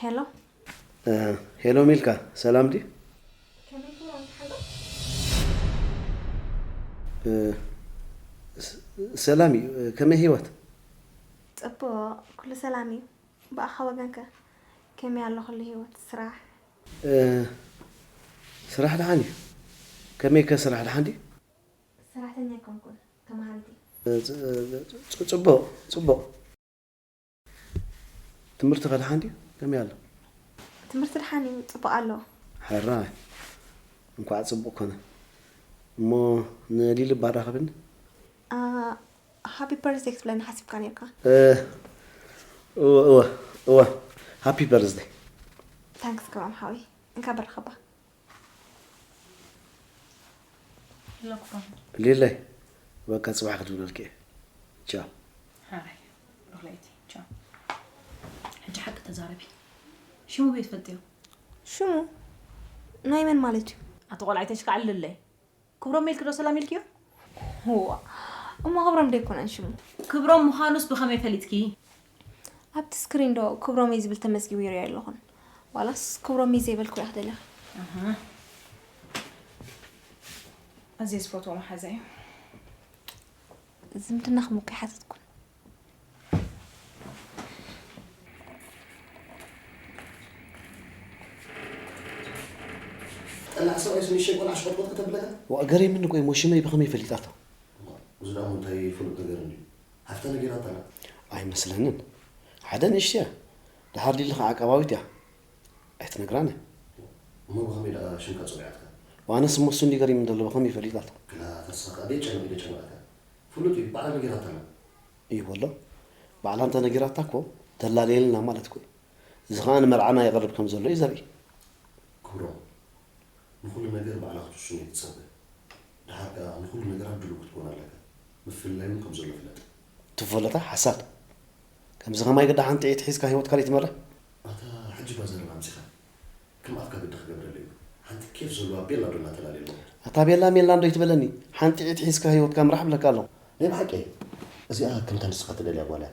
ሄሎ። ሄሎ ሚልካ፣ ሰላም ድዩ? ሰላም እዩ። ከመይ ህይወት? ጽቡቕ፣ ኩሉ ሰላም እዩ። ብኣኻ ወገንከ ከመይ ኣሎ ኩሉ ህይወት፣ ስራሕ? ስራሕ ደሓን እዩ። ከመይ ከ ስራሕ ደሓን ድዩ? ሰራሕተኛ ኣይኮንኩን፣ ተማሃሪት እየ። ጽቡቕ ጽቡቕ። ትምህርቲ ከ ደሓን ድዩ? ከመይ ኣሎ? ትምህርቲ ደሓን እዩ፣ ጽቡቕ ኣሎ። ሕራይ፣ እንኳዕ ጽቡቕ ኮነ። እሞ ንሊሊ ባራኸብኒ። ሃፒ በርዝደይ ክትብለኒ ሓሲብካ ነርካ። እወ እወ እወ፣ ሃፒ በርዝደይ። ታንክስ ክብሮም ሓወይ፣ እንካ በራኸባ። ሎክሮም ሊለይ፣ በቃ ጽባሕ ክድውለልኪ እየ። ቻው። ሓራይ ሮክለይቲ ቻው። ሕጂ ሓቂ ተዛረቢ። ሽሙ ቤት ፈልጥዮ? ሽሙ ናይ መን ማለት እዩ? ኣቲ ቆልዓ ይተሽካዕልለይ። ክብሮም ኢልኪ ዶ ሰላም ኢልኪዮ? ዋ፣ እሞ ክብሮም ዶ ኣይኮነን ሽሙ? ክብሮም ምዃኑስ ብኸመይ ፈሊጥኪ? ኣብቲ ስክሪን ዶ ክብሮመይ ዝብል ተመዝጊቡ ይሪኦ ኣለኹን? ዋላስ ክብሮመይ ዘይበልኩ ኢኻ ደሊኻ? ኣዝየ ዝፈትዎ መሓዛ እዩ። ዝምድናኹም እኮ ኣይሓተትኩን። ጠላዕ ሰብኣይ ስንሸይ ቆልዓ ሽቆጥቆጥ ከተብለካ? ዋእ ገሪምኒ እኮ እሞ ሽመይ ብኸመይ ፈሊጣቶ? እዚ ደኣ እንታይ ፍሉጥ ነገር እንድዩ? ሃፍታ ነጊራታ ኣላ። ኣይመስለንን። ሓደ ንእሽቶ እያ። ደሓር ሊሊ ከዓ ዓቃባዊት እያ። ኣይትነግራን እያ። እሞ ብኸመይ ደኣ ሽምካ ጸዊዓትካ? ዋነስ እሞ እሱ እንዲ ገሪምኒ ዘሎ ብኸመይ ፈሊጣቶ? ክላ ተስፋ ከዓ ደይጨነቕ ኢለ ጨነቓካ። ፍሉጥ እዩ፣ ባዕላ ነጊራታ ኣላ። እዩ በሎ። ባዕላ እንተ ነጊራታ እኮ ተላለየልና ማለት እኮ እዩ። እዚ ኸዓ ንመርዓና ይቐርብ ከም ዘሎ እዩ ዘርኢ። ክብሮም፣ ንኹሉ ነገር ባዕላ ክትውስኖ ኣይትጸበ። ደሓር ከኣ ንኹሉ ነገራት ድሉው ክትከውን ኣለካ። ምፍልላይ እውን ከም ዘሎ ፍለጥ። ትፈለጣ ሓሳድ። ከምዚ ኸማይ ግዳ ሓንቲ ዒት ሒዝካ ህይወትካ ደይትመርሕ? ኣታ ሕጂ እባ ዘረባ ኣምጺኻ። ከም ኣፍካ ግዲ ክገብረለይ እዩ። ሓንቲ ኬፍ ዘለዋ ቤላ ዶ እናተላለየ ኣሎ። ኣታ ቤላ ሜላን ዶ ይትበለኒ? ሓንቲ ዒት ሒዝካ ህይወትካ ምራሕ እብለካ ኣለኹ። ናይ ብሓቂ እዚኣ ከምታ ንስኻ ትደልያ ጓል እያ።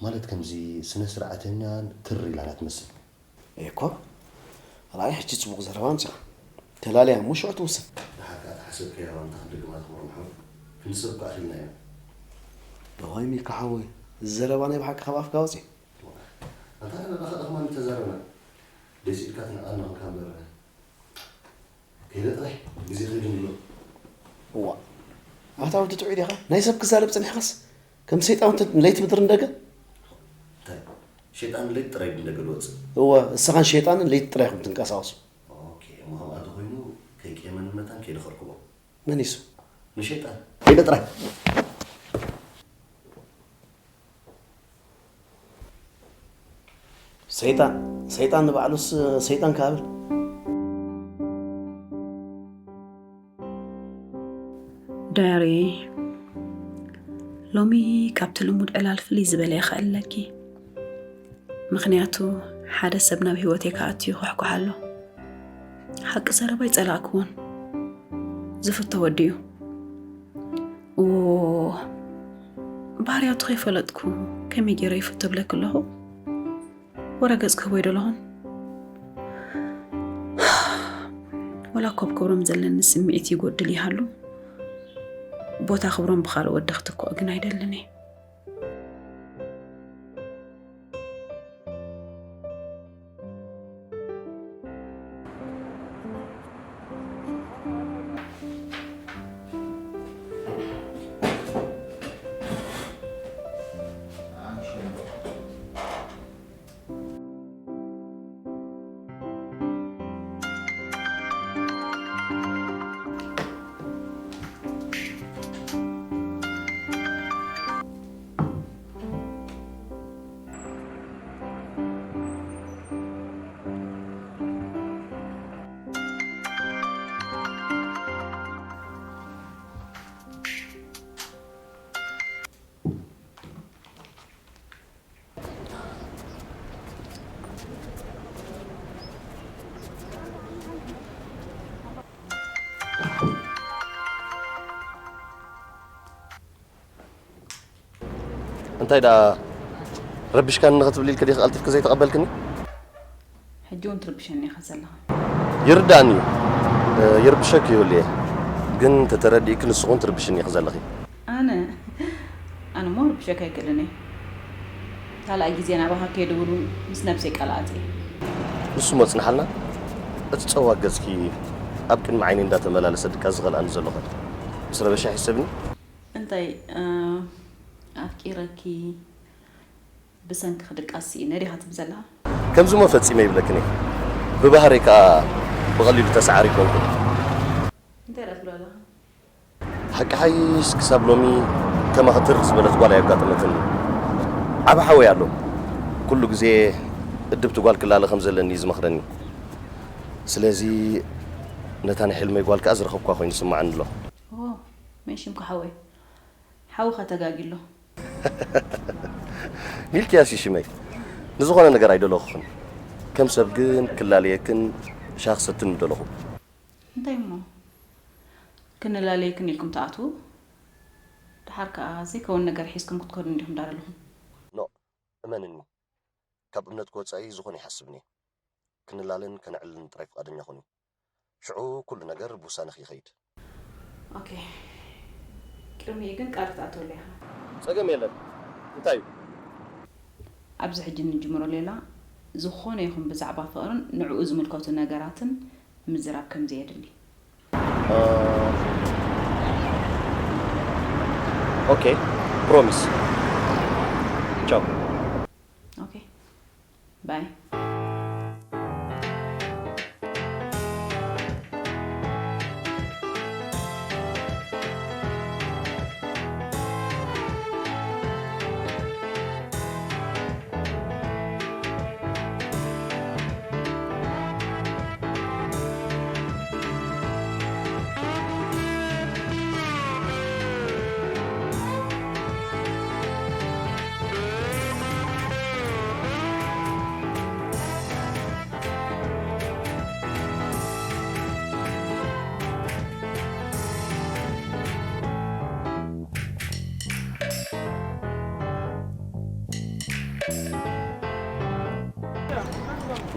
ማለት ከምዚ ስነ ስርዓተኛን ትር ኢላን እያ ትመስል። እኮ ርኣይ ሕጂ ጽቡቕ ዘረባ ኣምጺኻ። ተላልያ እሞ ሽዑ ትውስን። ደሓር ከኣ እታ ሓሰብካያ ዋንታ ክንድግማ ዝኽብሮም ሓው ክንዲ ሰብ እኮ ኣኺልና ኢና። እዋይ ሚካ ሓወይ፣ እዚ ዘረባ ናይ ብሓቂ ካብ ኣፍካ ወጺኡ። ኣንታ ንሕና ደኣ ከኣ ከማን ተዛረብና። ደስ ኢልካ ትንዕቐና ኾንካ እምበር። ከይደ ጥራይ ግዜ ከይዱ ንብሎ። እዋ ኣታ ወዲ ጥዑይ ዲኻ? ናይ ሰብ ክዛረብ ጸኒሕካስ ከም ሰይጣን ለይቲ ምድሪ ንደገ። እንታይ ሸይጣን ለይቲ ጥራይ ንደገ ዝወጽእ? እወ እስኻን ሸይጣንን ለይቲ ጥራይ ኢኹም ትንቀሳቐሱ። ኦኬ እሞ ከምኣ ተኾይኑ ከይቅየመኒ መታን ከይደ ከርክቦ። መን ኢሱ? ንሸይጣን። ከይደ ጥራይ። ሰይጣን ሰይጣን ንባዕሉስ ሰይጣን ክኣብር። ዳያሪ ሎሚ ካብቲ ልሙድ ዕላል ፍልይ ዝበለ ይኽእለኪ። ምኽንያቱ ሓደ ሰብ ናብ ህይወተይ ክኣቱ ይኹሕኩሕ ኣሎ። ሓቂ ዘረባ ኣይጸላእክዎን። ዝፍቶ ወዲ እዩ። እዎ፣ ባህርያቱ ከይፈለጥኩ ከመይ ገይረ ይፍቶ እብለኪ ኣለኹ? ወረ ገጽ ክህቦ ኣይደለኹን። ወላ እኳ ኣብ ክብሮም ዘለኒ ስምዒት ይጎድል ይሃሉ፣ ቦታ ክብሮም ብኻልእ ወዲ ክትክኦ ግን ኣይደልን እየ። እንታይ ደኣ ረቢሽካኒ ንኽትብሊ ኢልኪ ዲኺ ቀልጢፍኪ ዘይተቐበልክኒ? ሕጂ እውን ትርብሸኒ ኢኻ ዘለኻ። ይርዳእኒ እዩ። እ፣ ይርብሸክ ይብል እየ። ግን ተተረዲእክ ንስኹን ትርብሽኒ ኢኺ ዘለኺ። ኣነ? ኣነ እሞ ርብሸክ ኣይክእልን እየ። ካልኣይ ግዜ ናባኻ ከይድውል እውን ምስ ነብሰይ ቀላኣት እየ። ንሱ እሞ ጽንሓልና። እቲ ጸዋግ ገጽኪ ኣብ ቅድሚ ዓይኒ እንዳተመላለሰ ድቃስ ዝኸልኣኒ ዘሎ ኸ ምስ ረበሻ ይሕሰብኒ? እንታይ፣ እ፣ ኣፍቂረኪ ብሰንኪ ክድቃስ ስኢነ ዲኻ ትብል ዘለኻ? ከምዚ እሞ ፈጺመ ይብለክን እየ። ብባህረይ ከኣ ብቐሊሉ ተሰዓሪ ኣይኮንኩን። እንታይ ደኣ ትብሎ ኣለኻ? ሓቂ ሓይሽ ክሳብ ሎሚ ከማኺ ትር ዝበለት ጓል ኣየጋጠመትን። ዓቢ ሓወይ ኣሎ። ኩሉ ግዜ እድብቲ ጓል ክላለ ከም ዘለኒ እዩ ዝመኽረኒ። ስለዚ ነታ ናይ ሕልመይ ጓል ከኣ ዝረኸብኳ ኮይኑ ይስምዓኒ ኣሎ። ኦ፣ መን ሽምካ ሓወይ? ሓውኻ ተጋጊ ኣሎ። ሚልክያስ እዩ ሽመይ። ንዝኾነ ነገር ኣይደለኹኽን። ከም ሰብ ግን ክላለየክን ሻሂ ክሰትን ምደለኹ። እንታይ እሞ? ክንላለየክን ኢልኩም ትኣትዉ? ደሓር ከኣ ዘይከውን ነገር ሒዝኩም ክትከዱ እንዲኹም ዳር ኣለኹም። ኖእ፣ እመንኒ። ካብ እምነትኪ ወጻኢ ዝኾነ ኣይሓስብን እየ። ክንላለን ከነዕልልን ጥራይ ፍቓደኛ ኩኒ። ሽዑ ኩሉ ነገር ብውሳነኺ ይኸይድ። ኦኬ። ቅድሚኡ ግን ቃል ክትኣትወለይ ኢኻ። ጸገም የለን። እንታይ እዩ? ኣብዚ ሕጂ እንጅምሮ ሌላ፣ ዝኾነ ይኹን ብዛዕባ ፍቕርን ንዕኡ ዝምልከቱ ነገራትን ምዝራብ ከም ዘየድሊ። እ፣ ኦኬ፣ ፕሮሚስ። ቻው። ኦኬ፣ ባይ።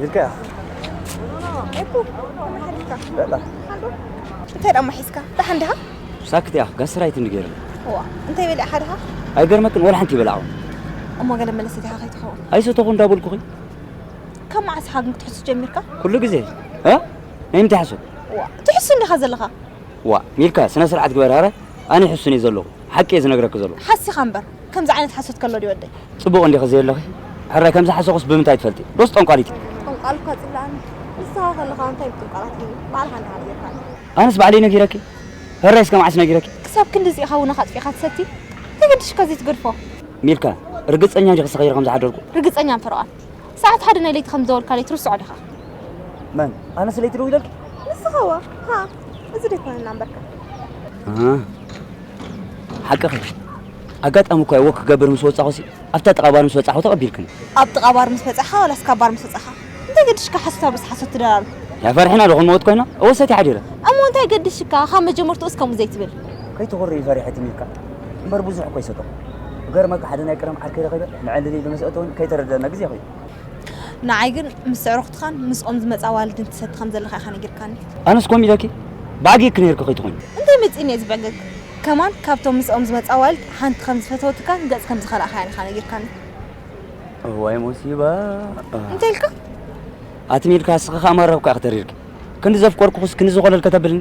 ኢልካ ኢኻ። ኤኩ፣ ከመይ ሓዲርካ? በላ። ሓዶ? እንታይ ደኣ ሒዝካ? ደሓን ዲኻ? ሳክት እያ፣ ጋስትራይት እንዲ ገይሩ። እዋ፣ እንታይ በሊዕካ ዲኻ? ኣይገርመክን፣ ወላ ሓንቲ ይበላዕኹ። እሞ ገለ መለሰት ኢኻ ከይትኸውን። ኣይሰተኹ እንዳበልኩኺ። ካብ መዓስ ኢኻ ግን ክትሕሱ ጀሚርካ? ኩሉ ግዜ። እ? ናይ ምንታይ ሓሶት? እዋ፣ ትሕሱ እንዲኻ ዘለኻ። ዋ፣ ሚልካ፣ ስነ ስርዓት ግበር። ኣረ፣ ኣነ ይሕሱን እየ ዘለኹ። ሓቂ እየ ዝነግረኪ ዘለኹ። ሓሲኻ እምበር፣ ከምዚ ዓይነት ሓሶት ከሎ ድዩ ወደይ? ጽቡቕ እንዲኺ ዘየለኺ? ሕራይ ከምዚ ሓሰኹስ ብምንታይ ትፈልጢ? ዶስ ጠንቋሊት? ጠንቋል እኳ ጽላእኒ። ንስኻ ከለኻ እንታይ ብጥንቋላት እዩ? ባዕልኻ እንዲኻ ነጊርካኒ። ኣነስ ባዕለይ ነጊረኪ? ሕራይ እስከ መዓስ ነጊረኪ? ክሳብ ክንድዚ ኢኻ ውነኻ ኣጥፊእኻ ትሰቲ? ተገድሽካ ዘይትገድፎ። ሚልካ፣ ርግጸኛ ዲኺ ሰኺረ ከም ዝሓደርኩ? ርግጸኛ እምበር እዋን። ሰዓት ሓደ ናይ ለይቲ ከም ዝደወልካለይ ትርስዖ ዲኻ? መን? ኣነስ ለይቲ ደዊለልኪ? ንስኻ እዋ፣ ሃ፣ እዚ ዶ ኣይኮነና እምበርካ? ኣሃ፣ ሓቅኺ። ኣጋጣሚ እኮ እየ ወክ ክገብር ምስ ወጻኹሲ፣ ኣብታ ጥቓ ባር ምስ በጻኹ ተቐቢልክኒ። ኣብ ጥቓ ባር ምስ በጻኻ ዋላስ ካብ ባር ምስ ወጻኻ? እንታይ ገድሽካ ሓሶት ኣብ ርእሲ ሓሶት ትደራርብ? ያ ፈሪሕና ዶ ክንመውት ኮይና? እወ ሰትየ ሓዲረ። እሞ እንታይ ገድሽካ ካብ መጀመርትኡስ ከምኡ ዘይትብል? ከይትኹሪ ፈሪሐ ትም ኢልካ። እምበር ብዙሕ እኮ ይሰተኹ። ክገርመካ ሓደ ናይ ቀደም ዓርከይ ረኺበ፣ ንዕልል ኢሉ ምስ ኣእተወኒ ከይተረደአና ግዜ ኮይኑ። ንዓይ ግን ምስ ኣዕሩኽትኻን ምስኦም ዝመጻ ኣዋልድን ትሰቲ ከም ዘለኻ ኢኻ ነጊርካኒ። ኣነስ ከምኡ ኢለኪ? ብኣጊእኪ ነይርኪ ከይትኾኒ። እንታይ መጺእኒ እየ ዝበዕግግ? ከማን ካብቶም ምስኦም ዝመጻ ኣዋልድ ሓንቲ ከም ዝፈተወትካን ገጽ ከም ዝኸላእካያን ኢኻ ነጊርካኒ። እዋይ ሞሲባ። እንታይ ኢልካ? ኣቲ ሚልካ፣ እስኺ ኸኣ ማራ እኮ ኢኺ ተሪርኪ። ክንዲ ዘፍቀርኩኽስ ክንዲ ዝኾለል ከተብልኒ?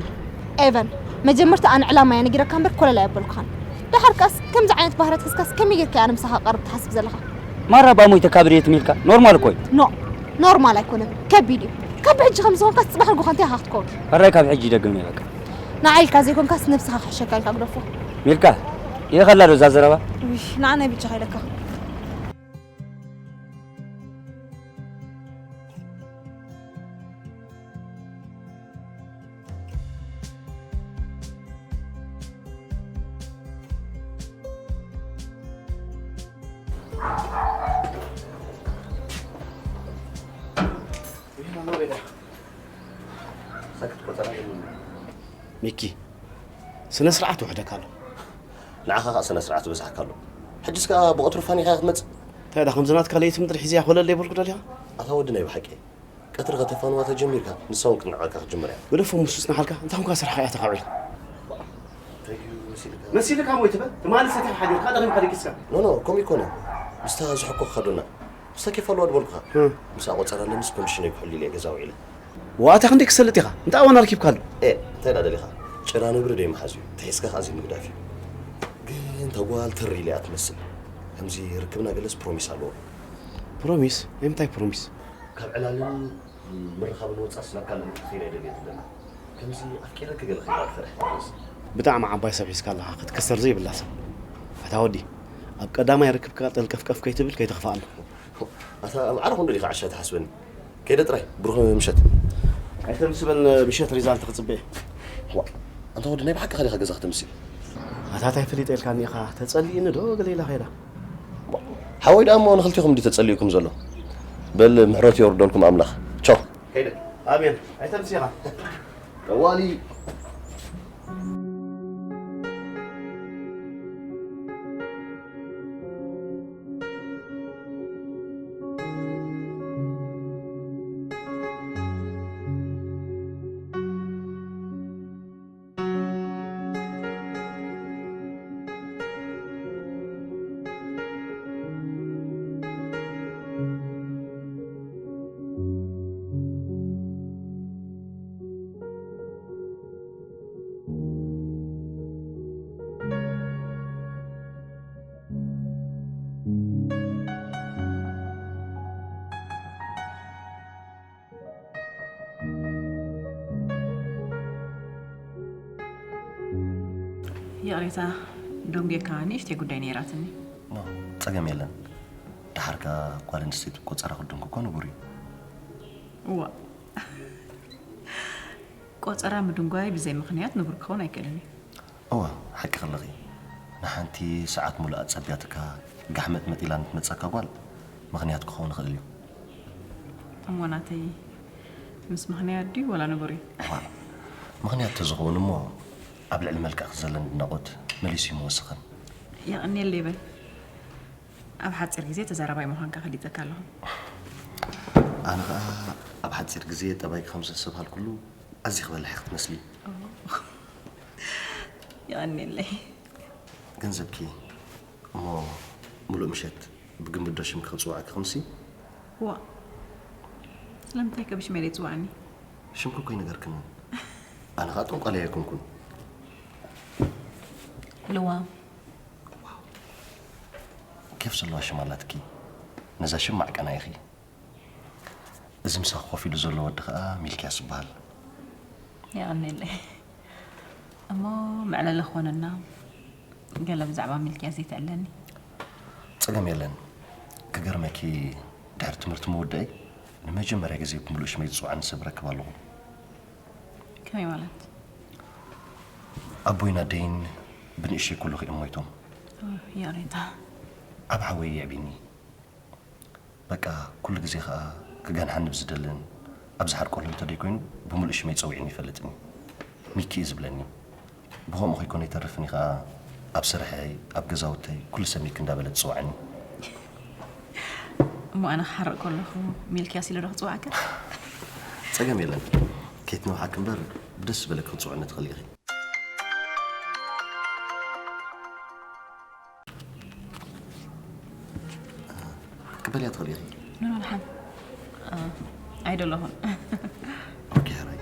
ኤቨን፣ መጀመርታ ኣነ ዕላማይ ነጊረካ እምበር ኮለል ኣየበልኩኻን። ደሓር ከኣስ ከምዚ ዓይነት ባህርያት ሒዝካስ ከመይ ጌርካ እየ ኣነ ምሳኻ ክቐርብ ትሓስብ ዘለኻ? ማራ ብኣ ሞይተ ካብ ርእየት ሚልካ፣ ኖርማል እኮ እዩ። ኖ፣ ኖርማል ኣይኮነን፣ ከቢድ እዩ። ካብ ሕጂ ከምዚ ኾንካስ ጽባሕ ንግሆ እንታይ ኢኻ ክትከውን? ሕራይ ካብ ሕጂ ይደግም እየ በቃ። ንዓይ ኢልካ ዘይኮንካስ ነብስኻ ክሕሸካ ኢልካ ግደፎ። ሚልካ፣ ይኸላ ዶ እዛ ዘረባ? ውይ፣ ንዓ ናይ ብጃኻ ኢለካ። ሚኪ፣ ስነ ስርዓት ይውሕደካ ኣሎ። ንዓኻ ኸኣ ስነ ስርዓት ይበዝሓካ ኣሎ። ሕጅስ ከኣ ብቐትሩ ፋኒኻ ክትመጽእ? እንታይ ደኣ፣ ከምዚ ናትካ ለይቲ ምድሪ ሒዘያ ኮለል ዘይበልኩ ደሊኻ? ኣታ ወዲ ናይ ብሓቂ፣ ቀትሪ ከተፋንዋ ተጀሚርካ፣ ንሳ እውን ክትንዕቐካ ክትጅምር እያ። ግደፎ፣ ምስ ዝጽንሓልካ፣ እንታይ ኮንካ ስራሕኻ እያ ተኻዒላ። እንታይ ድዩ መሲልካ? መሲልካ እሞ ኣይትበል። ትማሊ ሰቲኻ ሓዲርካ፣ ደኺምካ ደቂስካ። ኖ፣ ኖ፣ ከምኡ ኣይኮነን። ምስታ ዝሐኮኽካ ዶና። ምስታ ኬፋልዋ ድበልኩኻ። እም። ምስኣ ቆጸራ ኣለንስ ኮንዲሽነይ ክሕሉ ኢለ ገዛ ውዒለ። ዋታ ክንደይ ክሰልጥ ኢኻ? እንታይ ኣዋን ኣርኪብካ ኣሎ? ኤ፣ እንታይ ደኣ ደሊኻ? ጭራ ነብሪ ደይ መሓዝ እዩ። ተሒዝካ ከኣ ዘይምግዳፍ እዩ። ግን እታ ጓል ተር ኢለ እያ ትመስል። ከምዚ ርክብና ገለስ ፕሮሚስ ኣለዎ። ፕሮሚስ? ናይ ምንታይ ፕሮሚስ? ካብ ዕላልን ምርኻብን ወጻስ ናብ ካልእ ንክትኸይድ ኣይደልየት ኣለና። ከምዚ ኣፍቂረኪ ገለ ከይዳ ትፈርሒ ትመስል። ብጣዕሚ ዓባይ ሰብ ሒዝካ ኣለኻ፣ ክትክሰር ዘይብላ ሰብ። ኣታ ወዲ፣ ኣብ ቀዳማይ ርክብካ ጠልቀፍቀፍ ከይትብል ከይትኽፋእ ኣለኹ። ኣታ ኣምዓረ ክንዶ ዲኻ ዓሻ ትሓስበኒ? ከይደ ጥራይ፣ ብሩኽ ምሸት። ኣይተምስበል፣ ምሸት ሪዛልት ክጽበ እየ። ዋ፣ ኣንታ ወዲ ናይ ብሓቂ ኸዲኻ ገዛ ከተምስል? ኣታ ታይ ፈሊጠ ኢልካኒ ኢኻ፣ ተጸሊእኒ ዶ ገለ ኢላ ኸይዳ። ሓወይ ደኣ እሞ ንኽልቲኹም እንዲ ተጸሊኡኩም ዘሎ። በል ምሕረት የውርደልኩም ኣምላኽ። ቻው። ከይደ። ኣሜን። ኣይተምስኻ። ጠዋሊ። ይቕሬታ፣ ደንጉየካ፣ ንእሽተይ ጉዳይ ነይራትኒ። ኖ፣ ጸገም የለን። ደሓር ከኣ ጓል ኣንስተይቲ ቆጸራ ክድንጉ እኮ ንቡር እዩ። እዋ፣ ቆጸራ ምድንጓይ ብዘይ ምኽንያት ንቡር ክኸውን ኣይክእልን እዩ። እዋ፣ ሓቂ ከለኺ፣ ንሓንቲ ሰዓት ሙሉእ ኣጸብያትካ ጋሕመጥመጥ ኢላ ንትመጸካ ጓል ምኽንያት ክኸውን ይኽእል እዩ። እሞ ናተይ ምስ ምኽንያት ድዩ ወላ ንቡር እዩ? እዋ፣ ምኽንያት ተዝኸውን እሞ ኣብ ልዕሊ መልክዕኪ ዘለኒ ኣድናቖት መሊሱ እዩ ምወሰኸኒ። የቐንየለይ በል። ኣብ ሓጺር ግዜ ተዛራባይ ምዃንካ ፈሊጠካ ኣለኹ። ኣነ ኸኣ ኣብ ሓጺር ግዜ ጠባይኪ ከም ዘስተብሃልኩሉ ኣዚኺ በላሕ ኢኺ ትመስሊ። ኦ። የቐንየለይ። ገንዘብኪ እሞ ምሉእ ምሸት ብግምዶ ሽምኪ ክጽውዓኪ ክምሲ? ዋ። ስለምንታይ ከ ብሽመይ ዘይትጽውዓኒ? ሽምኪ እኮ ኣይነገርክንን። ኣነ ኸኣ ጠንቋላይ ኣይኮንኩን። ልዋም። ኬፍ ዘለዋ ሽም ኣላትኪ። ነዛ ሽም ማዕቀና ኢኺ። እዚ ምሳኺ ኮፍ ኢሉ ዘሎ ወዲ ኸኣ ሚልክያስ ይበሃል። የቐንየለይ። እሞ መዕለሊ ክኾነና ገለ ብዛዕባ ሚልክያስ ዘይተዕለኒ? ጸገም የለን። ክገርመኪ፣ ድሕሪ ትምህርቲ ምውዳእይ ንመጀመርያ ግዜ ብምሉእ ሽመይ ዝጽውዓኒ ሰብ ረክብ ኣለኹ። ከመይ ማለት? ኣቦይን ኣደይን ብንእሽተይ ኩሉ ኺኦም ሞይቶም። ኦ፣ ይቕሬታ። ዓብ ሓወይ የዕብኒ። በቃ፣ ኩሉ ግዜ ኸኣ ክገንሓኒ ብዝደልን ኣብ ዝሓርቀሉ እንተደይኮይኑ፣ ብምሉእ ሽመይ ጸዊዕኒ ይፈልጥን እዩ። ሚኪ እዩ ዝብለኒ። ብኸምኡ ከይኮነ ኣይተርፍን እዩ ኸኣ፣ ኣብ ስርሐይ፣ ኣብ ገዛውተይ፣ ኩሉ ሰብ ሚኪ እንዳበለት ትጽውዓኒ። እሞ ኣነ ክሓርቕ ከለኹ ሚልክያስ ኢለ ዶ ክጽውዓካ? ጸገም የለን። ከይትነውሓኪ እምበር፣ ብደስ ዝበለኪ ክትጽውዕኒ ትኽእሊ ኢኺ። ክትበልያ ትኽእሊ ኢኺ። ኖ፣ ኖ፣ ደሓን። እ፣ ኣይደለኹን። ኦኬ፣ ሕራይ።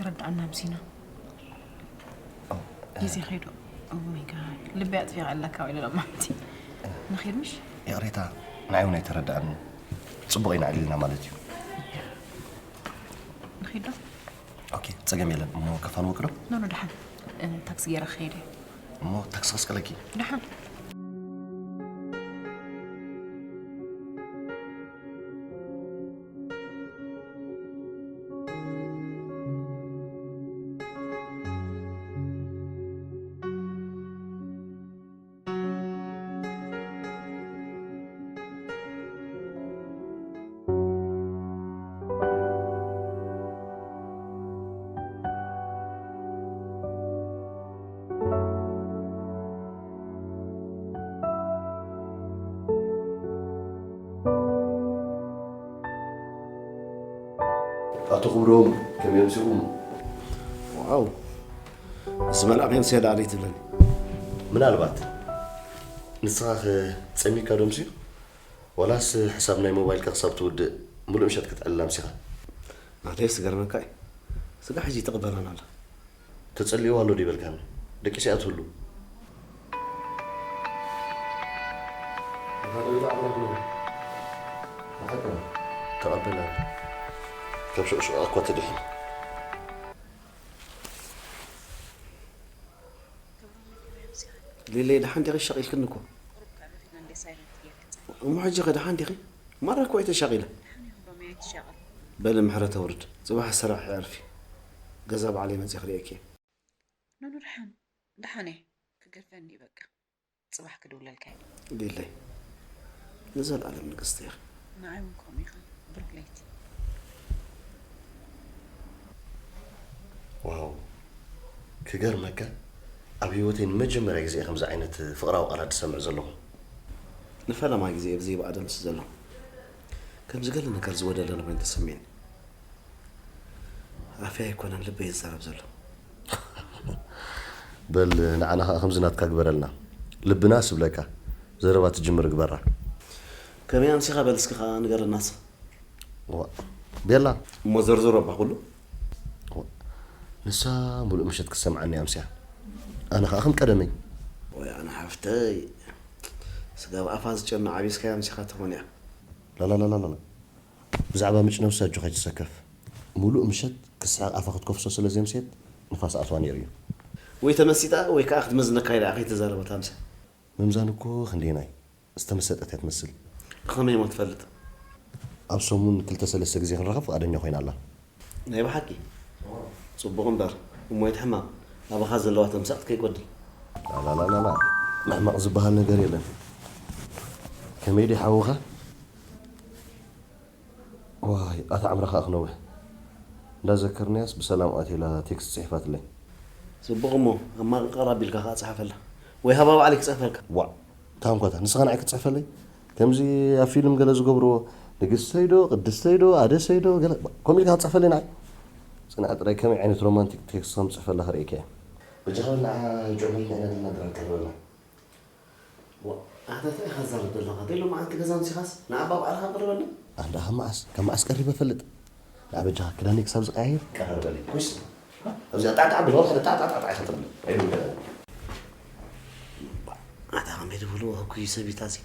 ረዳእና ብሲና ግዜ ኸይዱ። ኦማይ ጋድ፣ ልቢ ኣጥፊኣ ኣለካ ወይ ለማንቲ። ንኺድ ምሽ? ይቕሬታ፣ ንዓይ እውን ኣይተረድኣኒ። ጽቡቕ ኢና ዕሊልና ማለት እዩ። ንኺድ ዶ? ኦኬ፣ ጸገም የለን። እሞ ከፋንወክ ዶ? ኖ ኖ፣ ደሓን። ታክሲ ገይረ ክኸይደ። እሞ ታክሲ ከስቀለኪ? ደሓን። ኣቶ ክብሮም፣ ከመይ ኣምሲኹም? ዋው፣ እዚ መልኣኽ የምስያ ደኣ ዘይትብለኒ? ምናልባት ንስኻ ኸ ጸሚካ ዶ ኣምስዩ? ዋላስ ሕሳብ ናይ ሞባይልካ ክሳብ ትውድእ ምሉእ ምሸት ክትዕልል ኣምሲኻ? ናተይስ ዝገርመካ እዩ፣ ስጋ ሕጂ ትቕበላን ኣላ። ተጸሊእዋ ኣሎ ዶ ይበልካኒ? ደቂሰ እያ ትህሉ። ተቐበላ። ካብ ሽቕሽቕ እኳ ትድሕን። ሊለይ፣ ደሓን ዲኺ? ሸቒልክኒ እኮ። እሞ ሕጂ ኸ ደሓን ዲኺ? ማራ እኮ ኣይተሻቒለ። በሊ ምሕረት ኣውርድ። ጽባሕ ስራሕ ዕርፊ። ገዛ ባዕለይ መጺእ ክርእየኪ እየ። ኖኖ፣ ደሓን ደሓን እየ። ክገድፈኒ እዩ በቃ። ጽባሕ ክድውለልካ እየ። ሊለይ፣ ንዘለኣለም ንግስቲ ኢኺ። ንዓይ እውን ከምኡ ኢኻ ብሩኽ ለይቲ። ዋው፣ ክገርመካ፣ ኣብ ህይወተይ ንመጀመርያ ግዜ እየ ከምዚ ዓይነት ፍቕራዊ ቃላት ዝሰምዕ ዘለኹ። ንፈለማ ግዜ እየ ብዘይባ ኣደምሲ ዘለኹ። ከምዚ ገለ ነገር ዝወደለኒ ኮይኑ ተሰሚዕኒ። ኣፈይ ኣይኮነን ልበይ ዝዛረብ ዘሎ። በል ንዓና ኸኣ ከምዚ ናትካ ግበረልና። ልብና ስብለካ፣ ዘረባ ትጅምር ግበራ። ከመይ ኣምሲኻ በል እስኪ ኸኣ ንገረናስ። ዋ፣ ቤላ። እሞ ዘርዝሮ እባ ኩሉ። ዋ፣ ንሳ ሙሉእ ምሸት ክትሰምዓኒ ኣምስያ። ኣነ ኸኣ ከም ቀደመይ። ወይ ኣነ ሓፍተይ፣ ስጋብ ኣፋ ዝጨኑ ዓቢስካያ ኣምሲኻ ትኾን እያ። ላላላላላ። ብዛዕባ ምጭ ነብሲ ኣጆኻ ኣይትሰከፍ። ሙሉእ ምሸት ክስሕቕ ኣፋ ክትከፍሶ ስለ ዘምስየት ንፋስ ኣትዋ ነይሩ እዩ። ወይ ተመሲጣ ወይ ከኣ ክትመዝነካ ኢላ እያ ከይተዛረበት ኣምስያ። ምምዛን እኮ ክንደየናይ ዝተመሰጠት እያ ትመስል። ብኸመይ እሞ ትፈልጥ? ኣብ ሰሙን ክልተ ሰለስተ ግዜ ክንራኸብ ፍቓደኛ ኮይና ኣላ። ናይ ብሓቂ? ጽቡቕ እምበር እሞ ኣይትሕመቕ። ኣባኻ ዘለዋ ተምሳጥ ከይጎድል። ላላላላላ ምሕማቕ ዝበሃል ነገር የለን። ከመይ ድዩ ሓውኻ? ዋይ ኣታ ዕምራ ከኣ ክነውሕ። እንዳዘከርናያስ ብሰላም ኣትያ ኢላ ቴክስት ጽሒፋትለይ። ጽቡቕ እሞ ኣማቕር ኣቢልካ ከኣ ጽሓፈላ። ወይ ሃባ ባዕለይ ክጽሕፈልካ። ዋእ እታ እንኮታ ንስኻ ንዓይ ክትጽሕፈለይ? ከምዚ ኣብ ፊልም ገለ ዝገብርዎ ንግስተይ ዶ ቅድስተይ ዶ ኣደሰይ ዶ ገለ ከምኡ ኢልካ ክትጽሕፈለይ ንዓይ? ጽንዓ ጥራይ ከመይ ዓይነት ሮማንቲክ ቴክስት ከም ትጽሕፈላ ከርእየካ እየ። በጃኻ በል ንዓ ጆርናል ንዕና ድልና ድራር ቀርበልና። ኣታ እንታይ ኢኻ ትዛረብ ዘለኻ? እንታይ ሎማዓንቲ ገዛ ኣምሲኻስ ንኣባ ባዕልኻ ቅርበኒ። ኣንዳ ካብ መዓስ ካብ መዓስ ቀሪበ እፈልጥ? ንዓ በጃኻ ክዳነይ ክሳብ ዝቀያይር። ቀረበለይ ኩስ ኣብዚኣ ጣዕጣዕ ብል ወላ ሓደ ጣዕጣዕጣዕ ኢኻ ትብል ኣይብል ገለ። ኣታ ከመይ ድብልዎ ህኩይ ሰቢታ እዚ።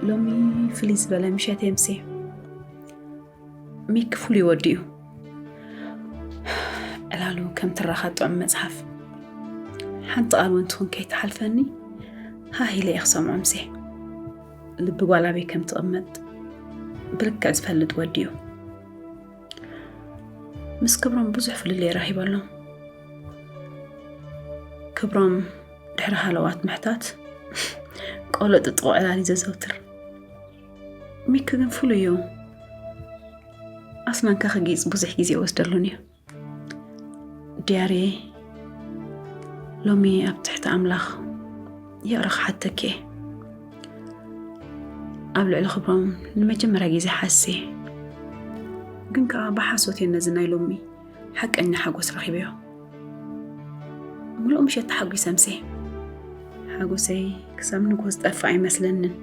ሎሚ ፍልይ ዝበለ ምሸት የምሲ። ሚክ ፍሉይ ወዲ እዩ። ዕላሉ ከም ትረኻ ጥዑም መጽሓፍ። ሓንቲ ቃል እውን ትኹን ከይትሓልፈኒ ሃህ ኢለ እየ ክሰምዖ ምሴ። ልቢ ጓል ኣበይ ከም ትቕመጥ ብልክዕ ዝፈልጥ ወዲ እዩ። ምስ ክብሮም ብዙሕ ፍልልይ ረኺበሎም። ክብሮም ድሕሪ ሃለዋት ምሕታት ቆሎ ጥጥቖ ዕላል እዩ ዘዘውትር። ሚክ ግን ፍሉይ እዩ። ኣስናንካ ክጊጽ ብዙሕ ግዜ ይወስደሉን እዩ። ድያርየ፣ ሎሚ ኣብ ትሕቲ ኣምላኽ ይቕረ ክሓተኪ እየ። ኣብ ልዕሊ ክብሮም ንመጀመርያ ግዜ ሓስየ። ግን ከኣ ብሓሶት እየ ነዚ ናይ ሎሚ ሓቀኛ ሓጎስ ረኺበዮ። ምሉእ ምሸት ተሓጒሰ ምሴ። ሓጎሰይ ክሳብ ንግሆ ዝጠፍእ ኣይመስለንን።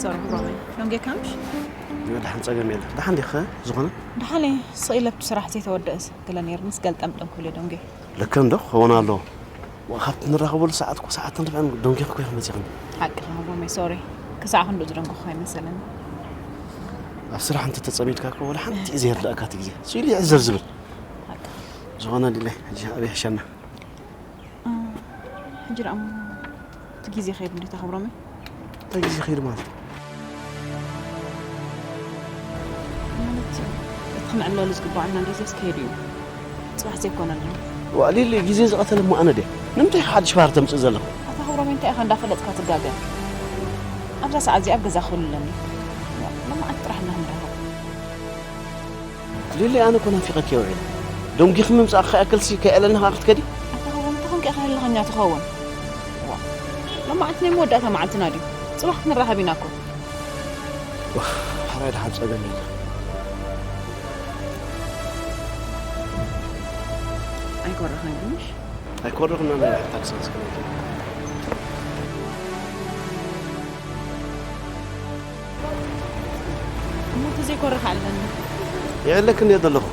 ሶሪ ክብሮመይ፣ ደንጌካ ምሽ? ደሓን ጸገም የለ። ደሓን ዲኸ ዝኾነ? ደሓን እየ። ስቕ ኢለ ኣብቲ ስራሕ ዘይተወደእስ ገለ ነይርንስ ገልጠምጠም ክብል እየ ደንጌ። ልክዕ እንዶ ክኸውን ኣለዎ። ዋ፣ ካብቲ ንራኸበሉ ሰዓት እኮ ሰዓትን ርብዕን ደንጌኹ እኮ ኢኹም መጺኹም። ሓቅኻ ክብሮመይ፣ ሶሪ። ክሳዕ ክንድኡ ዝደንገኹ ኣይመሰለኒ። ኣብ ስራሕ እንተ ተጸሚድካ እኮ ወላ ሓንቲ ግዜ ይርዳእካ እቲ ግዜ። ስኢሉ ይዕዘር ዝብል። ሓቅኻ። ዝኾነ ድለ፣ ሕጂ ኣበይ ይሕሸና? እ፣ ሕጂ ደኣ እሞ እቲ ግዜ ከይዱ እንዴት ኣኽብሮመይ? እንታይ ግዜ ከይዱ ማለት? ማለት እቲ ክንዕለሉ ዝግባኣና ግዜስ ከይዱ እዩ። ጽባሕ ዘይኮነልና። ዋእ ሊሊ፣ ግዜ ዝቐተለ እሞ ኣነ ድየ? ንምንታይ ሓድሽ ባህሪ ተምጽእ ዘለኹ? ኣታ ክብሮመይ፣ እንታይ ኢኻ እንዳፈለጥካ ትጋገ? ኣብዛ ሰዓት እዚኣ ኣብ ገዛ ክህሉ ኣለኒ። ዋ፣ ሎማዓንቲ ጥራሕ ኢና ክንራኸብ። ሊሊ፣ ኣነ እኮ ናፊቐኪ ውዒለ። ደንጊኺ ምምጻእኪ ከይኣክልሲ ከይዕለልና ከኣ ክትከዲ? ኣታ ክብሮም፣ እንታይ ኮንካ ኢኻ ህልኸኛ ትኸውን? ዋ፣ ሎማዓንቲ ናይ መወዳእታ መዓልትና ድዩ? ጽባሕ ክንራኸብ ኢና እኮ። ዋ፣ ሕራይ ደሓን ጸገም የለን። ኣይኮረኸን ግን ምሽ? ኣይኮረኽን፣ ናይ ታክሲ ኣስከለኪ። እሞ ተዘይኮርኽ ኣለኒ። ይዕለክን እየ ዘለኹ።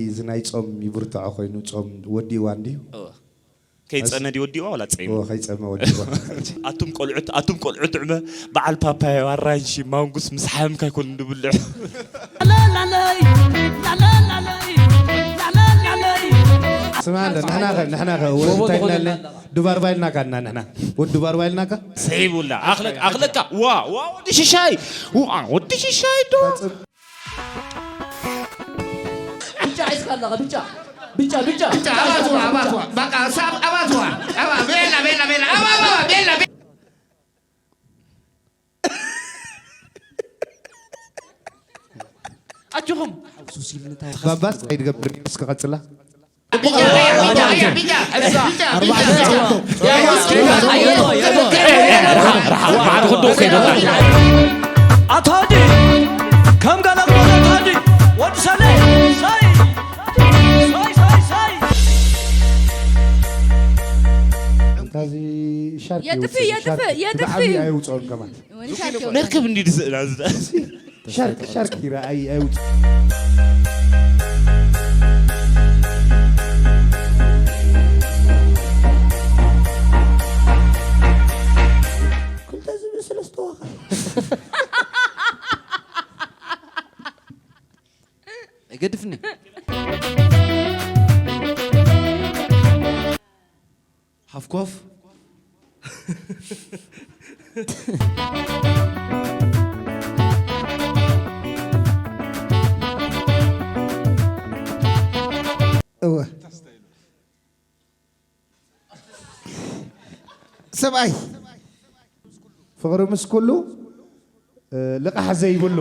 እዚ ናይ ጾም ይብርትዖ ኮይኑ ጾም ወዲእዋ እንድዩ። እወ። ከይጸመ ድዩ ወዲእዋ ዋላ ጸይሙ? እወ፣ ከይጸመ ወዲእዋ። ኣቱም ቆልዑት ኣቱም ቆልዑት ዕመ በዓል ፓፓዮ ኣራንሺ ማንጉስ ምስ ሓምካ ይኮን ንብልዕ። ስማ እንደ ንሕና ኸ ንሕና ኸ እንታይ ኢልና ዱባርባ ኢልናካ እና ንሕና ወዲ ዱባርባ ኢልናካ ሰይቡላ ኣኽለካ ኣኽለካ ዋ ዋ ወዲ ሽሻይ ዋ ወዲ ሽሻይ ዶ ብጫ ሒዝካ ኣለኻ ብጫ ብጫ ብጫ ብቻ ኣባትዋ ኣባትዋ በቃ ሳብ ኣባትዋ ኣባ ቤላ ቤላ ቤላ ኣባ ኣባ ቤላ ቤላ ኣጆኹም ባባስ ኣይትገብር እስከ ቀጽላ ርሓቕ ክዶ ከይደና ኣቶ ሃዲ ከም ጋላ ግበሮ ኣቶ ሃዲ ወዲ ሰለ ሳይ ሳይ ሳይ ሳይ እንታዚ ሻርክ የጥፍእ፣ ይውፅእ፣ የጥፍእ፣ ሻርክ የጥፍእ። ብዓብዪ ኣይውፅኦን ከማን መርከብ እንዲ ዝስእላ ዝዳ ሻርክ ሻርክ ይረኣይ ኣይውፅእ ክልተ ዝብል ሰለስተ ዋኻ ኣይገድፍኒ ሃፍኮፍ እወ ሰብኣይ ፍቕሪ ምስ ኩሉ እ፣ ልቓሕ ዘይብሉ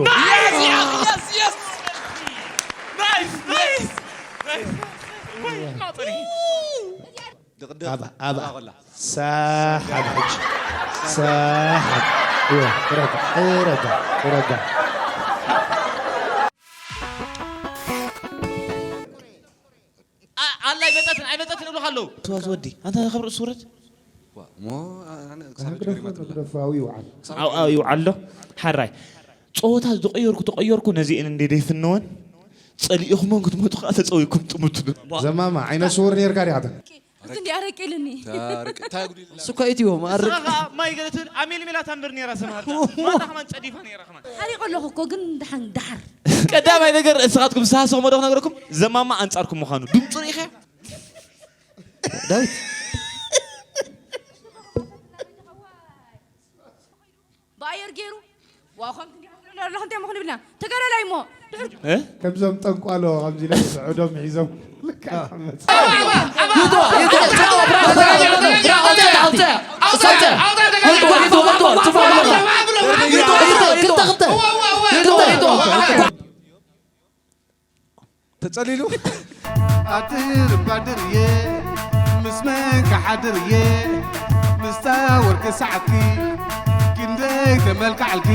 ኣባ ኣባ ሳሓብ ሕጂ ሳሓብ እወ፣ ረጋ ረጋ ረጋ ኣላ ኣይመፀትን ኣይመፀትን እብሉካ ኣለዉ ተዋዝ ወዲ ኣንታ ካብ ርእሱ ውረድ መግረፋዊ ይውዓል ኣብኣዊ ይውዓሎ ሓራይ ፀወታ ዝተቀየርኩ ተቀየርኩ ነዚአን እንደ ደይፍነወን ፀሊእኹሞን ክትመጡ ከዓ ተፀዊኩም ጥሙትሉ ዘማማ ዓይነ ስውር ነርካ ዲኻ እንዲ ኣረቂልኒ ስኳ ኢትዎ ማዕርቅ ስኻ ከዓ ማይ ገለትን ኣሜልሜላ ታንብር ነራ ሰምሃርታ ማና ከማን ፀዲፋ ነራ ከማን ሓሪቆ ኣለኹ እኮ ግን ደሓን ደሓር ቀዳማይ ነገር እስኻትኩም ዝሰሃሰኹም ዶ ክነግረኩም ዘማማ ኣንጻርኩም ምዃኑ ድምፁ ርኢኸ ዳዊት ብኣየር ገይሩ ዋው ከምቲ እንዲያ ኣለኹ እንታይ ሞ ክንብልና ተጋዳላይ እሞ ከምዞም ጠንቋሎ ከምዚ ኢለ ስዑዶም ሒዞም ክልተ ክልተ ተጸሊሉ ኣድር ባድር እየ ምስ መን ክሓድር እየ ምስታ ወርቂ ሰዓትኪ ክንደይ ተመልካዕልኪ